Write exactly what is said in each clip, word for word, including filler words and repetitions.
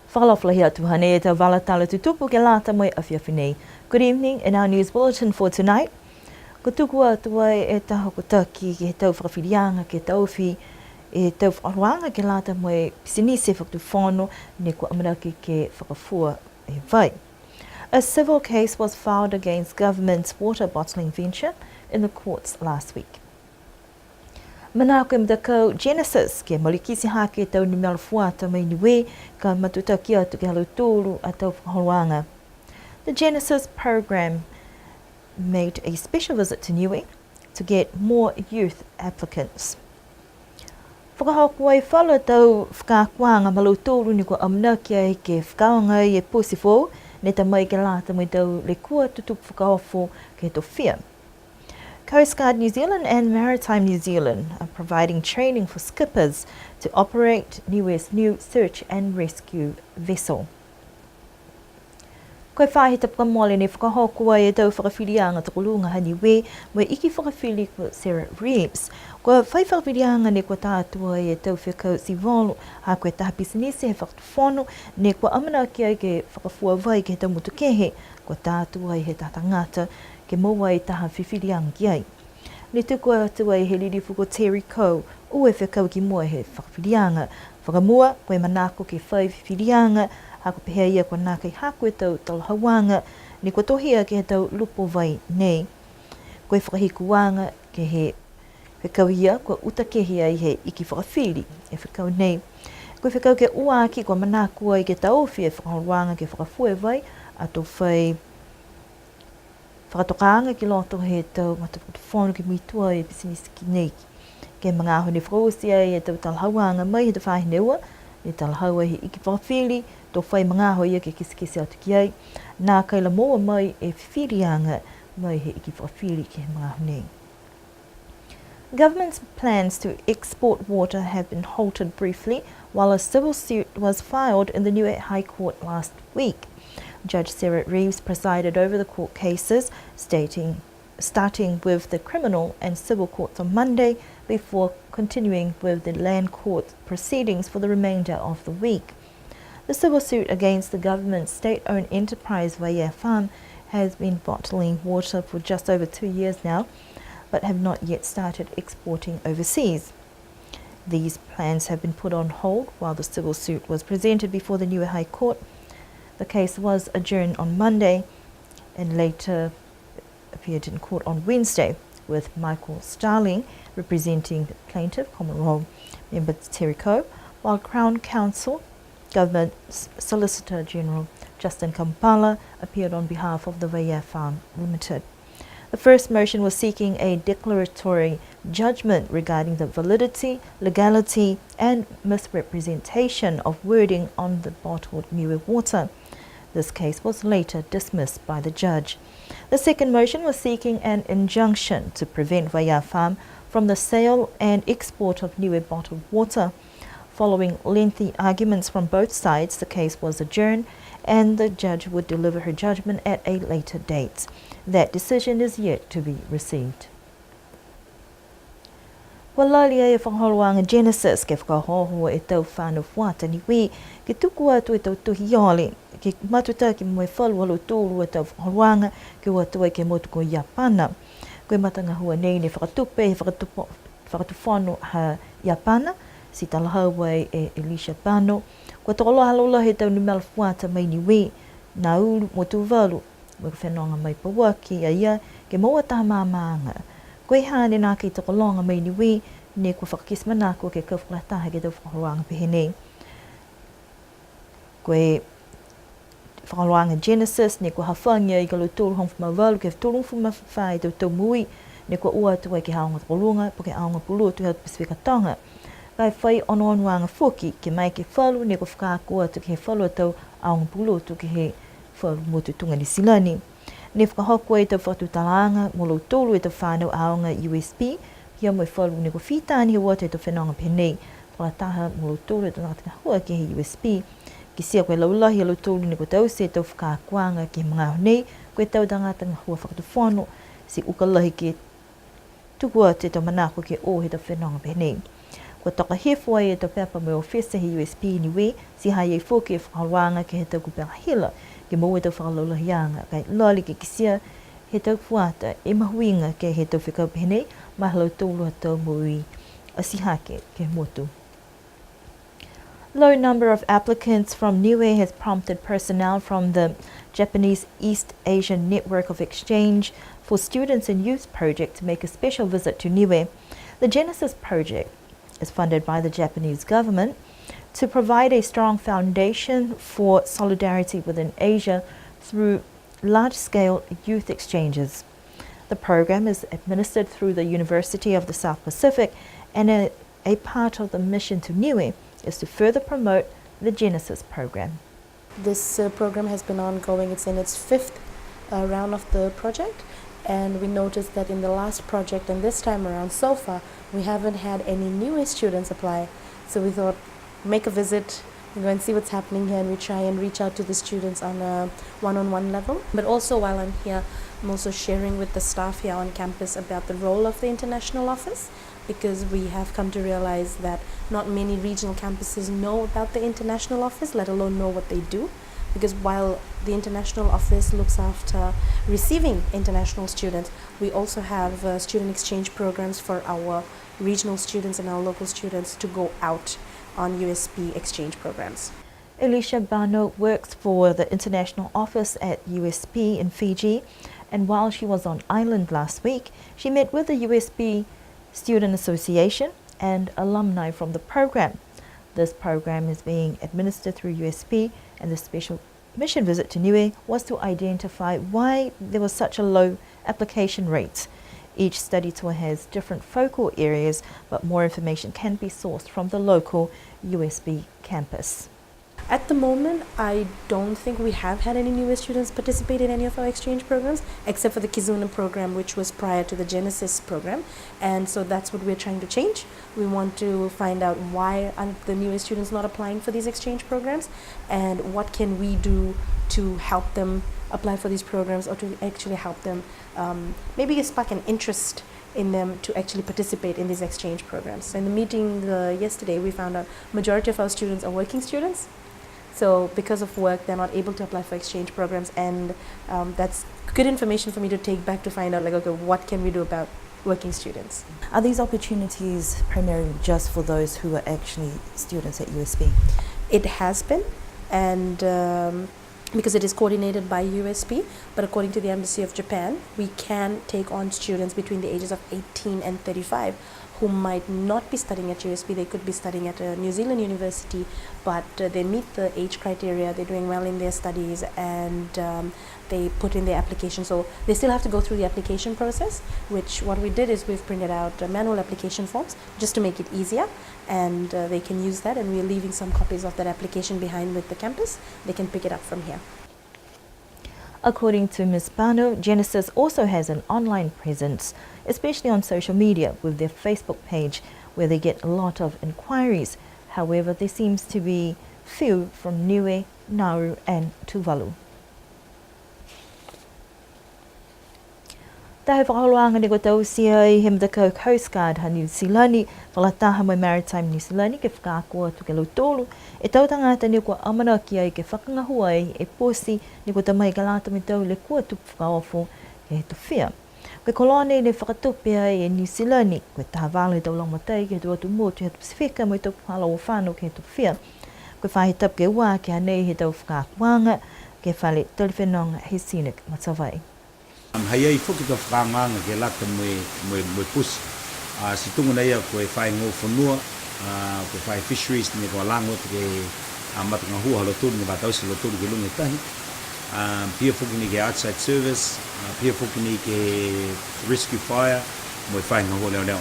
Fakaalofa lahi atu, hanei e tau vala tala tutupu ke lata mo e afiafi nei. Good evening. In our news bulletin for tonight, kua tuku atu ai e taha hokotaki ke he tau fakafiliaga ke taofi e tau fakaholoaga ke lata mo e pisinisi he fakatufono ne kua amanaki ke fakafua e vai. A civil case was filed against government's water bottling venture in the courts last week. Manako e matakau Genesis ke malikiti hake e tau numela fuata mai Niue, ka matutaki atu ke he ha lautolu a tau fakaholoaga. The Genesis program made a special visit to Niue to get more youth applicants. Fakahoko ai falu a tau fakaakoaga ma lautolu ne kua amanaki ai ke fakaaoga e poti foou, ne ta mai ke lata mo e tau lekua tutupu fakaofo ke he tofia. Coast Guard New Zealand and Maritime New Zealand are providing training for skippers to operate Niue's new search and rescue vessel. Ko e faahi tapu kua mole ne fakahoko ai e tau fakafiliaga tokoluga ha Niue mo e iki fakafili ko Sarah Reeves. Kua fai fakafiliaga ne kua tā atu ai e tau fekau ti volu, ha ko e taha pisinisi he fakatufono ne kua amanaki ai ke fakafua vai ke he tau motu kehe, kua tā atu ai he taha tagata ke moua ai taha fifiliaga ki ai. Ne tuku atu ai he lilifu ko Terry Coe ua e fekau ki mua he fakafiliaga. Fakamua, ko e manako ke fai fifiliaga, ha ko e pehē a ia kua nākai hako e tau talahauaga ne kua tohia ke he tau lupo vai nei. Ko e fakahikuaga ke he fekau ia, kua uta kehe ai he iki fakafili e fekau nei. Ko e fekau ke ua aki kua manako ai ke taofi e fakaholoaga ke fakafua e vai, ato fai fakatokaaga ki loto he tau matafakatufono ke muitua e pisinisi ki nei. Ke he magaaho ne fakaoti ai e tau talahauaga mai he tau faahi ne ua, ne talahau ai he iki fakafili, to fai magaaho ia ke kitekite atu ki ai. Nākai la moua mai e fifiliaga mai he iki fakafili ke he magaaho nei. Government's plans to export water have been halted briefly while a civil suit was filed in the Niue High Court last week. Judge Sarah Reeves presided over the court cases, stating, starting with the criminal and civil courts on Monday before continuing with the land court proceedings for the remainder of the week. The civil suit against the government's state-owned enterprise Vaiea Farm has been bottling water for just over two years now, but have not yet started exporting overseas. These plans have been put on hold while the civil suit was presented before the Niue High Court. The case was adjourned on Monday and later appeared in court on Wednesday, with Michael Starling representing the plaintiff, Common Roll member Terry Coe, while Crown Counsel, Government S-, Solicitor General Justin Kamupala, appeared on behalf of the Vaiea Farm Limited. The first motion was seeking a declaratory judgment regarding the validity, legality, and misrepresentation of wording on the bottled Niue water. This case was later dismissed by the judge. The second motion was seeking an injunction to prevent Vaiea Farm from the sale and export of Niue bottled water. Following lengthy arguments from both sides, the case was adjourned and the judge would deliver her judgment at a later date. That decision is yet to be received. Kua lali ai e fakaholoaga Genesis ke fakaohooho e tau fanau fuata Niue ke tuku atu e tau tohi ole, ke matutaki mo e falu a lautolu a tau fakaholoaga ke o atu ai ke he motu ko Iapana. Ko e matagahua nei ne fakatupe he fakatupo-, fakatufono ha Iapana, ti talahau ai e Elisha Pano. Kua tokologa laulahi e tau numela fuata mai Niue, Nauru mo Tuvalu, mo e fenoga mai pauaki a ia ke moua taha maamaaga. Ko e ha ne nākai tokologa mai Niue, ne kua fakakite manako ke kau fakalataha ke he tau fakaholoaga pehē nei. Ko e fakaholoaga Genesis, ne kua hafagi ai ki a lautolu hogofulu ma valu ke tolugofulu ma fā e tau tau moui, ne kua o atu ai ke he aoga tokoluga, po ke aoga pulotu he atu Pasifika Toga. Ka e fai onoonoaga foki, ke maeke e falu, ne kua fakaako atu ke he falu a tau aoga pulotu ke he falu motu tuga Niu Silani. Ne fakahoko e tau fakatutalaaga mo lautolu e tau fanau aoga U S P, pihia mo e falu ne kua fita ni he ua e tau fenoga pehē nei, fakalataha mo lautolu e tau tagata gahua ke he U S P. Kitia ko e laulahi a lautolu ne kua taute e tau fakaakoaga ke he magaaho nei, ko e tau tagata gahua fakatufono, ti uka lahi ke tuku atu e tau manako ke o he tau fenoga pehē nei. Kua toka hifo ai e tau pepa mo e ofisa he U S P Niue, ti ha i ai foki e fakaholoaga ke he tau kupega hila, ke moua e tau fakalaulahiaga, ka e lali ke kitia he tau fuata e mahuiga ke he tau fekau pehē nei, ma ha lautolu a tau moui atihake ke he motu. Low number of applicants from Niue has prompted personnel from the Japanese East Asian Network of Exchange for Students and Youth project to make a special visit to Niue. The Genesis project is funded by the Japanese government to provide a strong foundation for solidarity within Asia through large-scale youth exchanges. The program is administered through the University of the South Pacific, and a, a part of the mission to Niue is to further promote the Genesis program. This, uh, program has been ongoing. It's in its fifth, uh, round of the project, and we noticed that in the last project and this time around so far, we haven't had any Niue students apply. So we thought, make a visit, go and see what's happening here, and we try and reach out to the students on a one-on-one level. But also, while I'm here, I'm also sharing with the staff here on campus about the role of the international office, because we have come to realize that not many regional campuses know about the international office, let alone know what they do. Because while the international office looks after receiving international students, we also have, uh, student exchange programs for our regional students and our local students to go out on U S P exchange programs. Elisha Bano works for the international office at U S P in Fiji, and while she was on island last week, she met with the U S P Student Association and alumni from the program. This program is being administered through U S P, and the special mission visit to Niue was to identify why there was such a low application rate. Each study tour has different focal areas, but more information can be sourced from the local U S P campus. At the moment, I don't think we have had any Niue students participate in any of our exchange programs, except for the Kizuna program, which was prior to the Genesis program. And so that's what we're trying to change. We want to find out why are the Niue students not applying for these exchange programs, and what can we do to help them apply for these programs, or to actually help them, um, maybe spark an interest in them to actually participate in these exchange programs. So in the meeting, uh, yesterday, we found out majority of our students are working students. So because of work, they're not able to apply for exchange programs, and, um, that's good information for me to take back to find out, like, okay, what can we do about working students? Are these opportunities primarily just for those who are actually students at U S P? It has been, and, um, because it is coordinated by U S P, but according to the Embassy of Japan, we can take on students between the ages of eighteen and thirty-five who might not be studying at U S P. They could be studying at a New Zealand university, but, uh, they meet the age criteria, they're doing well in their studies, and, um, they put in their application. So they still have to go through the application process, which what we did is we've printed out, uh, manual application forms just to make it easier, and, uh, they can use that, and we're leaving some copies of that application behind with the campus. They can pick it up from here. According to Miss Bano, Genesis also has an online presence, especially on social media with their Facebook page, where they get a lot of inquiries. However, there seems to be few from Niue, Nauru and Tuvalu. Taha fakaholoaga ne kua taute ai he matakau Coast Guard ha Niu Silani, fakalataha mo e Maritime Niu Silani, ke fakaako atu ki a lautolu e tau tagata ne kua amanaki ai ke fakagahua ai e poti ne kua ta mai ke lata mo e tau lekua tupu fakaofo ke he tofia. Ko e koloa nei ne fakatupe ai e Niu Silani, ko e taha vala he tau lagomatai ke he tau atu motu he Pasifika mo e tau puhala o fano ke he tofia. Ko e faahi tapu ke ua ke he nei he tau fakaakoaga ke he fale tali fenoga he Scenic Matavai. Um, ha i ai foki tau fakaakoaga ke lata mo e, mo e, mo e poti. A, ti tuga nei a ko e faahi gahua fonua, a, ko e faahi fisheries ne kua lago atu ke he, a, matagahua ha lautolu ne kua taute a lautolu ki luga he tahi. A, pihia foki ni ke he outside service, a, pihia foki ni ke he rescue fire, mo e faahi gahua leoleo.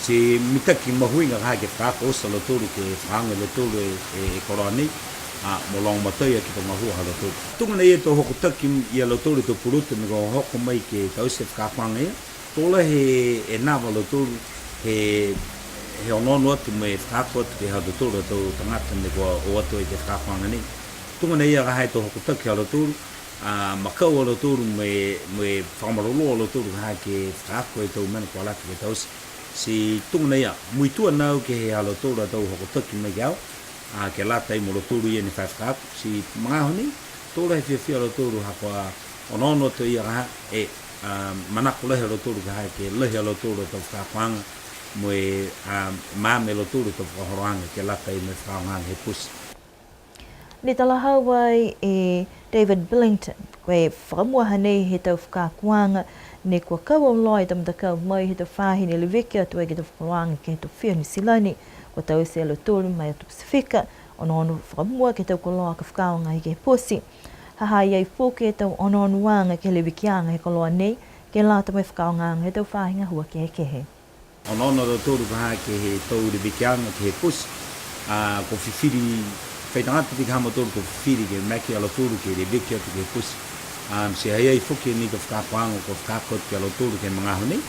Ti mitaki mahuiga ka ha ke fakaako oti a lautolu ke fakaaoga e lautolu e, e, e koloa nei, a, mo lagomatai aki e tau gahua ha lautolu. Tuga nei e tau hokotaki ia lautolu e tau pulotu ne kua hohoko mai ke taute e fakaakoaga ia. To lahi e nava ha lautolu he, he onoono atu mo e fakaako atu ke he ha lautolu a tau tagata ne kua o atu ai ke he fakaakoaga nei. Tuga nei ia ka ha e tau hokotaki ha lautolu, a, makai a lautolu mo e, mo e fakamalolō a lautolu ka ha ke fakaako e tau mena kua lata ke taute. Ti tuga nei a, muitua nā au ke he ha lautolu a tau hokotaki mai ki a au, a, ke lata mo lautolu ia ne fai fakaako. Ti magaaho nei, to lahi e fiafia ha lautolu ha kua onoono atu ia ka ha, e, a, manako lahi ha lautolu ka ha, ke lahi ha lautolu a tau fakaakoaga, mo e, a, maama e lautolu a tau fakaholoaga, ke lata mo e fakaaogaaga he poti. Ne talahau ai e David Billington, ko e fakamua hanei he tau fakaakoaga, ne kua kau auloa e tau matakau mai he tau faahi ne leveki atu ai ke he tau fakaholoaga ke he tau fia Niu Silani, kua taute e lautolu mai atu Pasifika, onoono fakamua ke he tau koloa ka fakaaoga ai ke he poti. Ha ha i ai foki e tau onoonoaga ke he levekiaga he koloa nei, ke lata mo e fakaaogaaga he tau faahi gahua kehekehe. Onoono a lautolu ka ha ke he tau levekiaga ke he poti, a, kua fifili, fai tagata ti ka ha mautolu kua fifili ke maeke a lautolu ke leveki atu ke he poti. A, ti ha i ai foki ni tau fakaakoaga kua fakaako atu ki a lautolu ke he magaaho nei,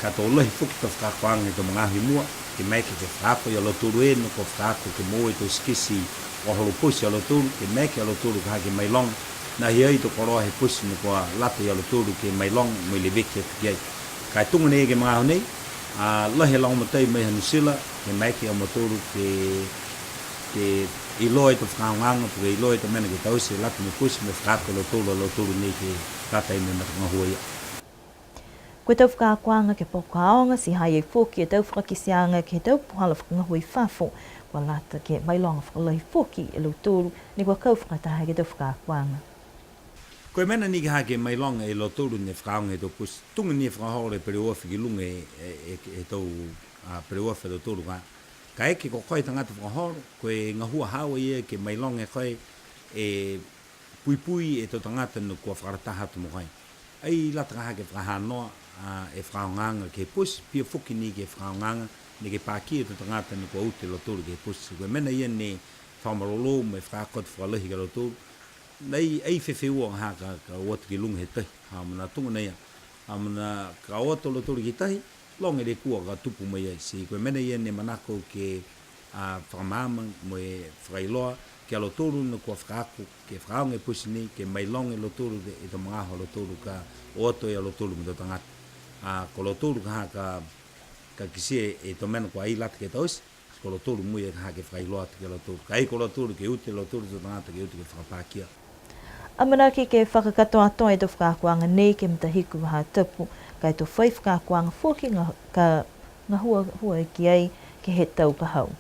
ka to lahi foki tau fakaakoaga he tau magaaho i mua, ke maeke ke fakaako ia lautolu e, ne kua fakaako ke moua e tau tikiti fakaholo poti a lautolu, ke maeke a lautolu ka ha ke mailoga, nā ha i ai e tau koloa he poti ne kua lata ia lautolu ke mailoga mo e leveki atu ki ai. Ka e tuga nei ke he magaaho nei, a, lahi e lagomatai mai ha Niu Silani, ke maeke a mautolu ke, ke iloa e tau fakaaogaaga, po ke iloa e tau mena ke taute lata mo e poti mo e fakaako e lautolu a lautolu nei ke lata mo e matagahua ia. Ko e tau fakaakoaga ke he poko aoga, ti ha i ai foki e tau fakakiteaga ke he tau puhala fakagahua i fafo, kua lata ke mailoga fakalahi foki e lautolu, ne kua kau fakataha ke he tau fakaakoaga. Ko e mena ni ka ha ke mailoga e lautolu ne fakaaoga e tau poti, tuga ni e fakaholo e peleoafi ki luga e, e, e, e tau, a, peleoafi ha tautolu ka. Kaeke ko koe tagata fakaholo, ko e gahua haau ia ke mailoga e koe e puipui e tau tagata ne kua fakalataha atu mo koe. Ai lata ka ha ke fakahanoa, a, e fakaaogaaga ke he poti, pihia foki ni ke he fakaaogaaga, ne ke pakia e tau tagata ne kua uta e lautolu ke he poti. Ko e mena ia ne fakamalolō mo e fakaako atu fakalahi ki a lautolu. Ai, ai fefeua ha ka, ka o atu ki luga he tahi, ha mena tuga nei a. Ha mena ka o atu a lautolu ki tahi, loga e lekua ka tupu mai ai. Ti ko e mena ia ne manako ke, a, fakamaama mo e fakailoa ki a lautolu ne kua fakaako, ke fakaaoga e poti nei, ke mailoga e lautolu e, e tau magaaho ha lautolu ka o atu a lautolu mo e tau tagata. A, ko lautolu ka ha ka, ka kitia e tau mena kua ai lata ke taute, ko lautolu mo e ka ha ke fakailoa atu ki a lautolu. Ka e ko lautolu ke uta e lautolu tau tagata ke uta ke fakapakia. Amanaki ke fakakatoatoa e tau fakaakoaga nei ke he matahiku faahi tapu, ka e to fai fakaakoaga foki ga-, ka gahua hua ki ai ke he tau ka hau.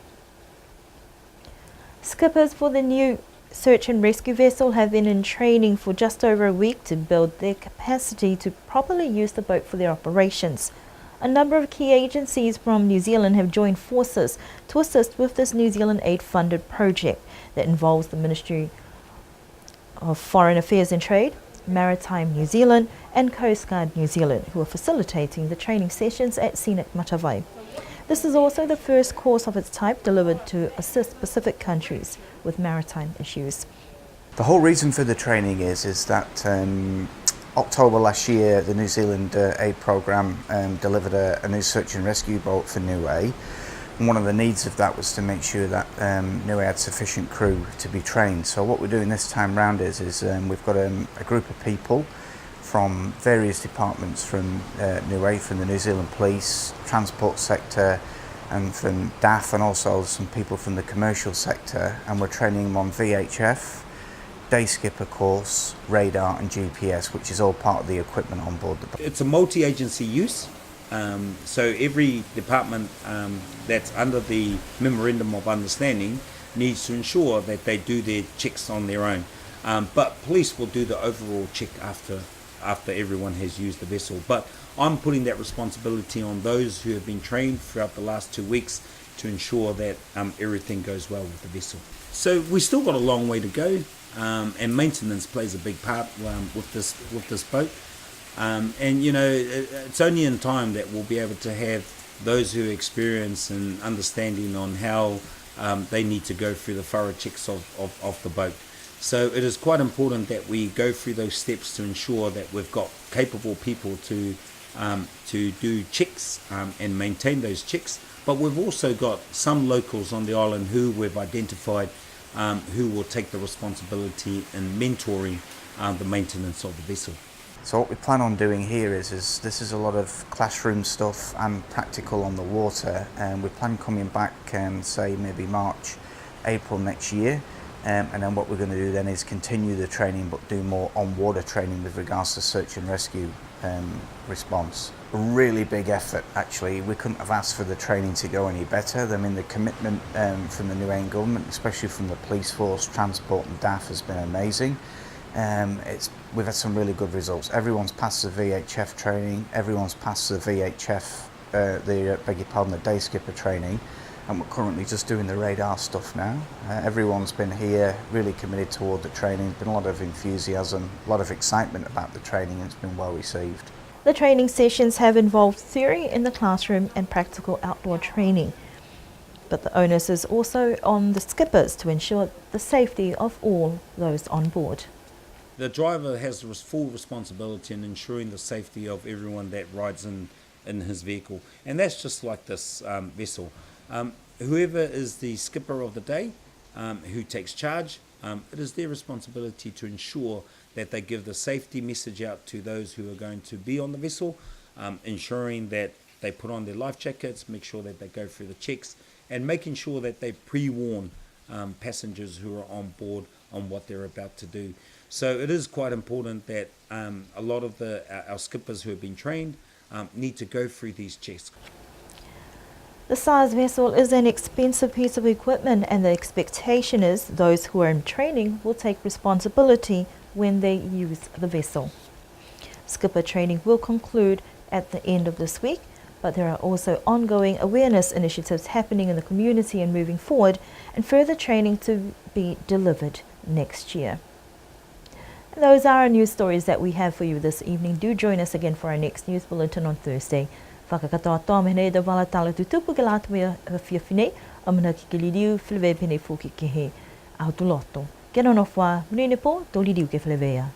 Skippers for the new search and rescue vessel have been in training for just over a week to build their capacity to properly use the boat for their operations. A number of key agencies from New Zealand have joined forces to assist with this New Zealand aid-funded project that involves the Ministry of Foreign Affairs and Trade, Maritime New Zealand, and Coast Guard New Zealand, who are facilitating the training sessions at Scenic Matavai. This is also the first course of its type delivered to assist Pacific countries with maritime issues. The whole reason for the training is, is that, um, October last year, the New Zealand, uh, aid programme, um, delivered a, a new search and rescue boat for Niue. And one of the needs of that was to make sure that, um, Niue had sufficient crew to be trained. So what we're doing this time round is, is, um, we've got, um, a group of people from various departments from, uh, Niue, from the New Zealand Police, transport sector, and from D A F, and also some people from the commercial sector, and we're training them on V H F, day skipper course, radar and G P S, which is all part of the equipment on board the boat. It's a multi-agency use, um, so every department, um, that's under the Memorandum of Understanding needs to ensure that they do their checks on their own. Um, but police will do the overall check after, after everyone has used the vessel. But I'm putting that responsibility on those who have been trained throughout the last two weeks to ensure that, um, everything goes well with the vessel. So we still got a long way to go, um, and maintenance plays a big part, um, with this, with this boat. Um, and, you know, it, it's only in time that we'll be able to have those who experience and understanding on how, um, they need to go through the thorough checks of, of, of the boat. So it is quite important that we go through those steps to ensure that we've got capable people to, um, to do checks, um, and maintain those checks. But we've also got some locals on the island who we've identified, um, who will take the responsibility in mentoring, um, the maintenance of the vessel. So what we plan on doing here is, is this is a lot of classroom stuff and practical on the water, and we plan coming back, um, say maybe March, April next year, um, and then what we're gonna do then is continue the training but do more on water training with regards to search and rescue, um, response. A really big effort, actually. We couldn't have asked for the training to go any better. I mean, the commitment, um, from the Niue government, especially from the police force, transport and D A F, has been amazing. Um, it's, we've had some really good results. Everyone's passed the V H F training, everyone's passed the V H F, uh, the, uh, beg your pardon, the day skipper training, and we're currently just doing the radar stuff now. Uh, everyone's been here really committed toward the training. There's been a lot of enthusiasm, a lot of excitement about the training, and it's been well received. The training sessions have involved theory in the classroom and practical outdoor training. But the onus is also on the skippers to ensure the safety of all those on board. The driver has res-, full responsibility in ensuring the safety of everyone that rides in, in his vehicle. And that's just like this, um, vessel. Um, whoever is the skipper of the day, um, who takes charge, um, it is their responsibility to ensure that they give the safety message out to those who are going to be on the vessel, um, ensuring that they put on their life jackets, make sure that they go through the checks, and making sure that they pre-warn, um, passengers who are on board on what they're about to do. So it is quite important that, um, a lot of the, uh, our skippers who have been trained, um, need to go through these checks. The size vessel is an expensive piece of equipment, and the expectation is those who are in training will take responsibility when they use the vessel. Skipper training will conclude at the end of this week, but there are also ongoing awareness initiatives happening in the community and moving forward, and further training to be delivered next year. And those are our news stories that we have for you this evening. Do join us again for our next news bulletin on Thursday. Fakakatoatoa mai nei e tau vala tala tutupu ke lata mo e afiafi nei, amanaki ke liliu feleveia pihia foki ke he Aho Tuloto. Kia nonofo ā, monuina e pō, to liliu ke feleveia.